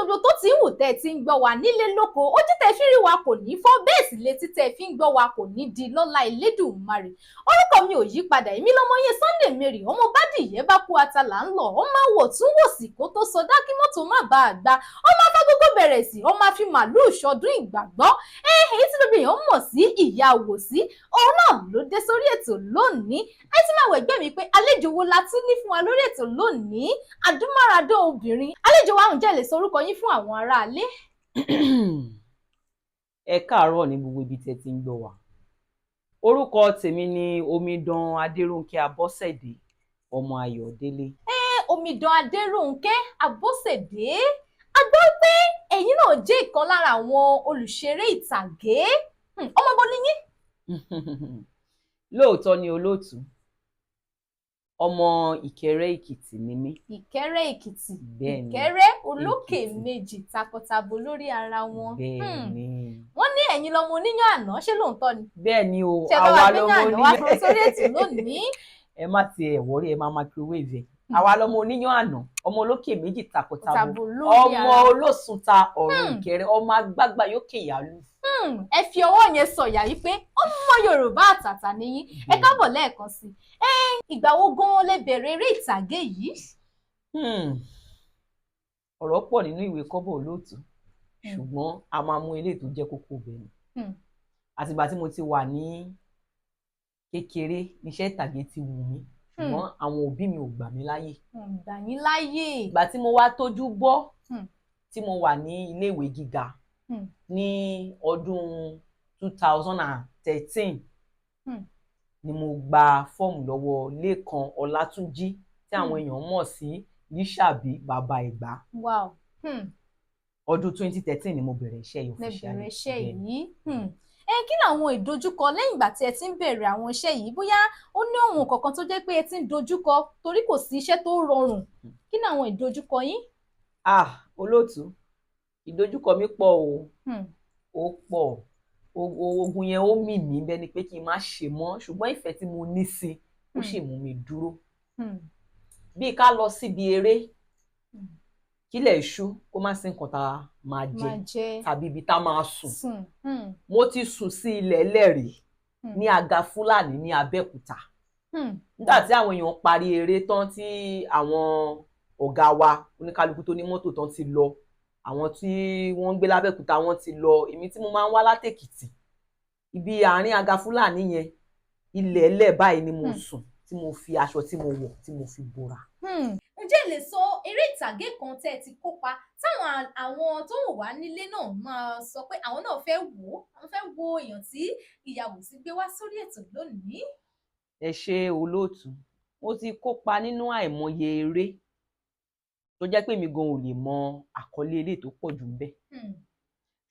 Gbogbo tó ti ń wù tẹ́ ẹ ti ń gbọ́ wa nílé lóko, ojú tẹ́ fi rí wa kò ní fọ́, bẹ́ẹ̀ sì létí tẹ́ fi ń gbọ́ wa kò ní di lọ́lá Elédùmarè. Orúkọ mi ò yí padà, èmi lọmọ yẹn Sunday Mary, ọmọ bádìyẹ bá kú ata là ń lọ, ó máa wò tún wò sí kó tó sọdá kí mọ́tò má bàa gbà, ó máa bá gbogbo bẹ̀rẹ̀ sí, ó máa fi màlúù ṣọdún ìgbàgbọ́. Èyí tí gbogbo èèyàn mọ̀ sí ìyá wòsí, òun náà ló dé sórí ètò lónìí. Ẹ ti máa wọ ẹgbẹ́ mi pé àlejò wo la tún ní fún wa lórí ètò lónìí? Àdúmáradán obìnrin àlejò wa, ǹjẹ́ lè sọ orúkọ yín fún àwọn aráalé? Ẹ káàárọ̀ ní gbogbo ibi tẹ́ ti ń gbọ́ wa. Orúkọ tèmi ni Omidan Adérónkẹ́ Abọ́sẹ̀dé ọmọ Ayọ̀délé. Omidan Adérónkẹ́ Abọ́sẹ̀dé, a gbọ́ pé ẹ̀yin náà jẹ́ ìkan lára àwọn olùṣeré ìtàgé. Ọmọ bo ni yín? Lóòótọ́ ni olóòtú, ọmọ Ìkẹrẹ́ Èkìtì ni mí. Ìkẹrẹ́ Èkìtì. Bẹ́ẹ̀ni. Ìkẹrẹ́ olókè Èkìtì. méjì takọtabo lórí ara wọn. Bẹ́ẹ̀ni. Wọ́n ní ẹ̀yin lọmọ oníyàn àná, ṣé lóòótọ́ ni? Bẹ́ẹ̀ni o. Ṣé bá wa Àwa gbé lọmọ yàn àná wá oníyàn sórí ètò lónìí? Ẹ má tiẹ̀ worry, ẹ má microwave ẹ. Àwa lọmọ oníyàn àná, ọmọ olókè méjì takọtabo, tabo lórí ọmọ ara olóṣùta ọ̀run Ìkẹrẹ́, ọmọ agbágbá yókè yàlú. Ẹ fi ọwọ́ yẹn sọ̀yà yìí pé ọmọ Yorùbá àtàtà nìyí. Ẹ káàbọ̀ lẹ́ẹ̀kan sí i. Ìgbà wo gan-an lẹ bẹ̀rẹ̀ eré ìtàgé yìí? Ọ̀rọ̀ pọ̀ nínú ìwé kọ́bọ̀ olóòtú, ṣùgbọ́n a máa mú eléyìí tó jẹ́ kókó bẹ́ẹ̀ ni. Àtìgbà tí mo ti wà ní kékeré níṣẹ́ ìtàgé ti wù mí, ṣùgbọ́n àwọn òbí mi ò gbà mí láyè. Gbà yín láyè. Ìgbà tí mo wá tójú bọ́, tí mo wà ní iléèwé gíga ní ọdún 2013 ni mo gba fọ́ọ̀mù lọ́wọ́ Lékan Ọlátúnjí tí àwọn èèyàn mọ̀ sí Lísàbí Bàbá Ẹ̀gbá. Ọdún 2013 ni mo bẹ̀rẹ̀ iṣẹ́ yìí lẹ officially. bẹ̀rẹ̀ iṣẹ́ Bẹ́ẹ̀ni. yìí. Ẹ kí làwọn ìdojúkọ lẹ́yìn ìgbà tí ẹ ti ń bẹ̀rẹ̀ àwọn iṣẹ́ yìí? Bóyá ó ní ohun kankan tó jẹ́ pé ẹ ti ń dojúkọ, torí kò sí iṣẹ́ tó rọrùn. Kí ni àwọn ìdojúkọ yín? Ah, olóòtú, ìdojúkọ mi pọ̀ o. Ó pọ̀. Ogun yẹn ó mì mí bẹ́ẹ̀ ni pé kí n má ṣe mọ́, ṣùgbọ́n ìfẹ́ tí mo ní sí i ó sì mú mi dúró. Bí ká lọ síbi eré, kílẹ̀ ṣú, kó má sí nǹkan tá a máa jẹ máa jẹ tàbí ibi tá a máa sùn. Sùn. Mo ti sùn sí ilẹ̀ ẹlẹ́rìí ní Aga Fúlàní ní Abẹ́òkúta. Nígbà tí àwọn èèyàn parí eré tán, tí àwọn ọ̀gá wa oníkálukú tó ní mọ́tò tán ti lọ, àwọn tí wọ́n ń gbé lábẹ́òkúta wọ́n ti lọ, èmi tí mo máa ń wá látèkìtì, ibi àárín Aga Fúlàní yẹn, ilẹ̀ ẹlẹ́ báyìí ni mo sùn, tí mo fi aṣọ tí mo wọ̀ tí mo fi bora. Ǹjẹ́ ẹ lè sọ eré ìtàgé kan tẹ́ ẹ ti kópa táwọn àwọn tó ń wò wá nílé náà máa sọ pé àwọn náà fẹ́ wò ó, àwọn fẹ́ wo èèyàn tí ìyàwó sì gbé wá sórí ètò lónìí? Ẹ ṣe olóòtú, mo ti kópa nínú àìmọye eré tó jẹ́ pé mi gan ò lè mọ àkọlé eléyìí tó pọ̀ jù ńbẹ̀,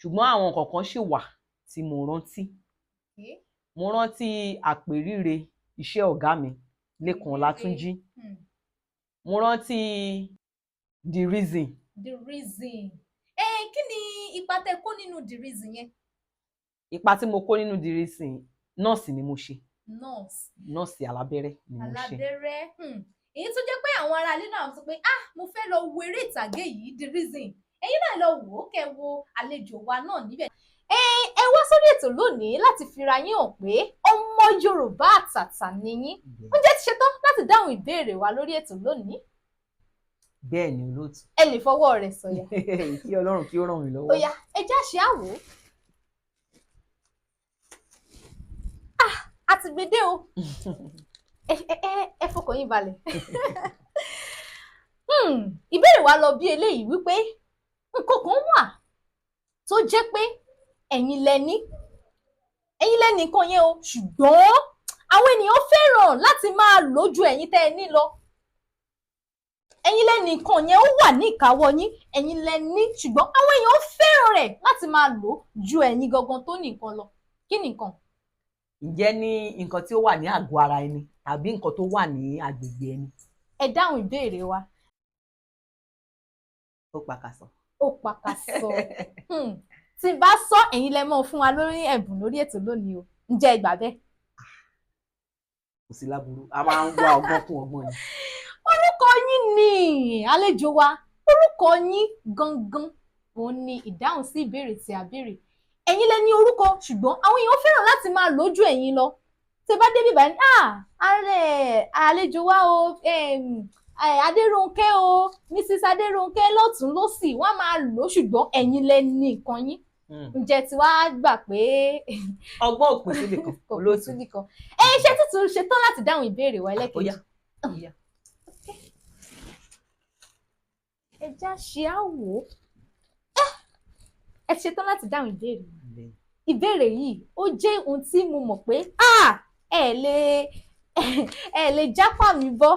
ṣùgbọ́n àwọn kọ̀ọ̀kan ṣì wà tí mo rántí. Mo rántí Àpèríre, iṣẹ́ ọ̀gá mi Lékan Ọlátúnjí. Mo rántí The Reason. The Reason. Ẹ kí ni ipa tẹ́ kó nínú The Reason yẹn? Ipa tí mo kó nínú The Reason, nọ́ọ̀sì ni mo ṣe. Nurse. Nọ́ọ̀sì alábẹ́rẹ́ ni mo ṣe. Alábẹ́rẹ́. Èyí tó jẹ́ pé àwọn ará ilé náà sọ pé, "Ah, mo fẹ́ lọ wo eré ìtàgé yìí, The Reason." Ẹ̀yin náà lọ wò ó, kẹ́ wo àlejò wa náà níbẹ̀. Ẹ wá sórí ètò lónìí láti fira yín hàn pé ọmọ Yorùbá àtàtà ni yín. Ǹjẹ́ ti ṣetán láti dáhùn ìbéèrè wa lórí ètò lónìí? Bẹ́ẹ̀ ni olóòtú. Ẹ lè fọwọ́ rẹ̀ sọ̀yà. Kí Ọlọ́run kí ó ràn mí lọ́wọ́. Ó yá, ẹ já ṣe àwò. Ah, a ti gbede o. Ẹ fọkàn yín balẹ̀. Ìbéèrè wa lọ bí eléyìí wípé nǹkan kan wà tó jẹ́ pé ẹ̀yin lẹ ní, ẹ̀yin lẹ ní nǹkan yẹn o, ṣùgbọ́n àwọn ènìyàn fẹ́ràn láti máa lò ju ẹ̀yin tẹ́ ẹ ní lọ. Ẹ̀yin lẹ ní nǹkan yẹn, ó wà ní ìkáwọ́ yín, ẹ̀yin lẹ ní, ṣùgbọ́n àwọn èèyàn fẹ́ràn rẹ̀ láti máa lò ju ẹ̀yin gangan tó ní nǹkan lọ. Kí ni nǹkan? Ǹjẹ́ ní nǹkan tí ó wà ní àgọ́ ara ẹni tàbí nǹkan tó wà ní agbègbè ẹni? Ẹ dáhùn ìbéèrè wa. Ó pàkàsọ. Ó pàkàsọ. Tí n bá sọ, ẹ̀yin lẹ mọ̀ fún wa lórí ẹ̀bùn lórí ètò lónìí o. Ǹjẹ́ ẹ gbà bẹ́ẹ̀? Kò sí láburú, a máa ń wá ọgbọ́n kún ọgbọ́n ni. Orúkọ yín ni, àlejò wa, orúkọ yín gangan? Òun ni ìdáhùn sí ìbéèrè tí a béèrè. Ẹ̀yin lẹ ní orúkọ, ṣùgbọ́n àwọn èèyàn fẹ́ràn láti máa lójú ẹ̀yin lọ. Tẹ́ bá débi báyìí, ah, ààrẹ àlejò wa o, Adérónkẹ́ o, Mrs Adérónkẹ́, lọ́tún lọ́sì wọ́n á máa lò ó, ṣùgbọ́n ẹ̀yin lẹ ní nǹkan yín. Ǹjẹ́ tí wàá gbà pé Ọgbọ́n òpin síbì kan. Kò pín Olóòtú. síbì kan. Ẹ ṣe tuntun ṣetán láti dáhùn ìbéèrè wa ẹlẹ́kejì. Bóyá, bóyá. Ẹ já ṣe á wò ó. Ẹ ṣetán láti dáhùn ìbéèrè wa? Bẹ́ẹ̀ni. Ìbéèrè yìí, ó jẹ́ ohun tí mo mọ̀ pé ẹ lè jápà mí bọ́.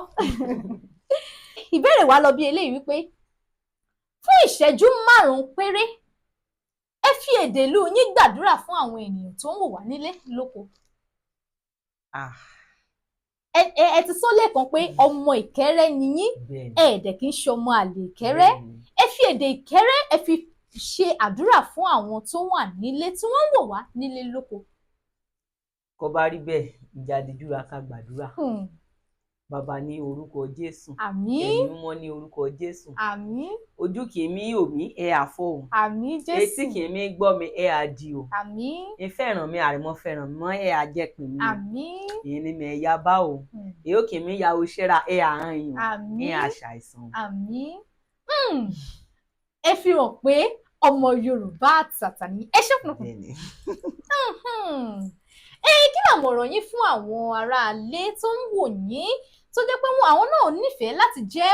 Ìbéèrè wa lọ bí eléyìí wípé, fún ìṣẹ́jú 5 péré, ẹ fi èdè ìlú yín gbàdúrà fún àwọn ènìyàn tó ń wò wá nílé lóko. Ah. Ẹ ti sọ lẹ́ẹ̀kan pé ọmọ Ìkẹ́rẹ́ ni yín. Bẹ́ẹ̀ni. Ẹ dẹ̀ kì í ṣe ọmọ àlè Ìkẹ́rẹ́. Bẹ́ẹ̀ni. Ẹ fi èdè Ìkẹ́rẹ́, ẹ fi ṣe àdúrà fún àwọn tó wà nílé, tí wọ́n ń wò wá nílé lóko. Kó bá rí bẹ́ẹ̀, ìjà àdìjúra ká gbàdúrà. Bàbá, ní orúkọ Jésù. Àmín. Ẹ̀mí Mímọ́, ní orúkọ Jésù. Àmín. Ojú kì í mí òmí ẹ àfọ o. Àmín. Etí Jésù. kì í mí gbọ́ mi ẹ àdì o. Àmín. Ìfẹ́ràn mi àrìmọ́ fẹ́ràn mọ́ ẹ àjẹpìn mi o. Àmín. Èyí ni mi ẹ ya bá o. Èyí ò kì í mí ya oṣẹ́ra ẹ àhán yìí o. Àmín. Ẹ àṣàìsàn o. Àmín. Ẹ fi hàn pé ọmọ Yorùbá àtàtà ni ẹ ṣe fún. Bẹ́ẹ̀ni. Ẹ kí làmọ̀ràn yín fún àwọn aráalé tó ń wò yín, tó jẹ́ pé wọn àwọn náà nífẹ̀ẹ́ láti jẹ́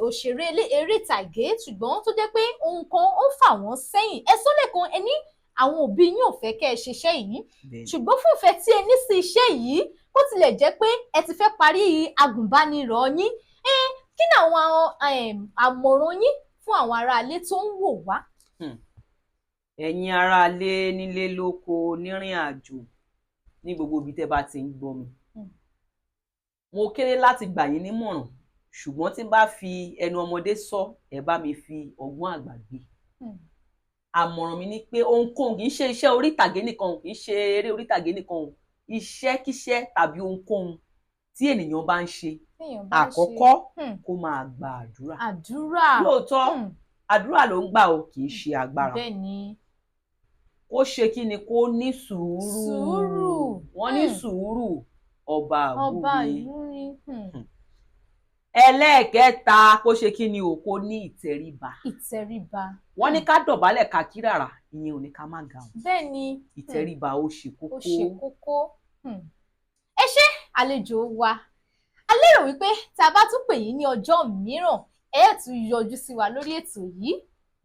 òṣèré eré ìtàgé, ṣùgbọ́n tó jẹ́ pé ohun kan ó fà wọ́n sẹ́yìn? Ẹ sọ lẹ́ẹ̀kan, ẹ ní àwọn òbí yín ò fẹ́ kẹ́ ẹ ṣiṣẹ́ yìí. Bẹ́ẹ̀ni. Ṣùgbọ́n fún ìfẹ́ tí ẹ ní sí iṣẹ́ yìí, bó tilẹ̀ jẹ́ pé ẹ ti fẹ́ parí agùnbánirọ̀ yín, kí ni àwọn àmọ̀ràn yín fún àwọn aráalé tó ń wò wá? Ẹ̀yin aráalé, nílé lóko, nírìn àjò, ní gbogbo ibi tẹ́ bá ti ń gbọ́ mi, mo kéré láti gbà yín nímọ̀ràn, ṣùgbọ́n tí n bá fi ẹnu ọmọdé sọ, ẹ bá mi fi ọgbọ́n àgbà gbé. Àmọ̀ràn mi ni pé ohunkóhun, kì í ṣe iṣẹ́ orí ìtàgé nìkan o, kì í ṣe eré orí ìtàgé nìkan o, iṣẹ́kíṣẹ́ tàbí ohunkóhun tí ènìyàn bá ń ṣe, Téèyàn bá ń ṣe. àkọ́kọ́, kó máa gba àdúrà. Àdúrà. Lóòótọ́, àdúrà ló ń gbà o, kì í ṣe agbára. Bẹ́ẹ̀ ni. Kó ṣe kí ni? Kó ní sùúrù. Sùúrù. Wọ́n ní sùúrù ọba Ọba àgùnbí. ìlú ni. Ẹlẹ́ẹ̀kẹta, kó ṣe kí ni o? Kó ní ìtẹríba. Ìtẹríba. Wọ́n ní ká dọ̀bálẹ̀ ká kíràrà, ìyẹn ò ní ká má ga o. Bẹ́ẹ̀ ni. Ìtẹríba ó ṣe kókó. Ó ṣe kókó. Ẹ ṣé, àlejò wa. A lérò wípé tá a bá tún pè yín ní ọjọ́ mìíràn, ẹ tún yọjú sí wa lórí ètò yìí.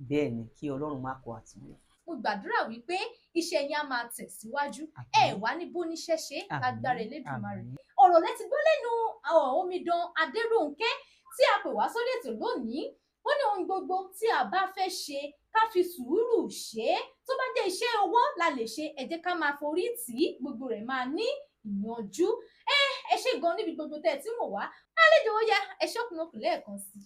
Bẹ́ẹ̀ ni, kí Ọlọ́run má kọ àtúnyẹ. Mo gbàdúrà wípé iṣẹ́ yín á máa tẹ̀síwájú. Ẹ wá ní bóníṣẹ́ ṣe lágbára Elédùmarè. Ọ̀rọ̀ lẹ ti gbọ́ lẹ́nu àwọn omidan Adérónkẹ́ tí a pè wá sórí ètò lónìí. Wọ́n ní ohun gbogbo tí a bá fẹ́ ṣe, ká fi sùúrù ṣe é. Tó bá jẹ́ iṣẹ́ ọwọ́ la lè ṣe, ẹ jẹ́ ká máa forí tì í, gbogbo rẹ̀ máa ní ìyanjú. Ẹ ṣé gan níbi gbogbo tẹ́ ẹ tí wò wá. Àlejò, ó yá, ẹ ṣọ́kùnrin lẹ́ẹ̀kan sí i.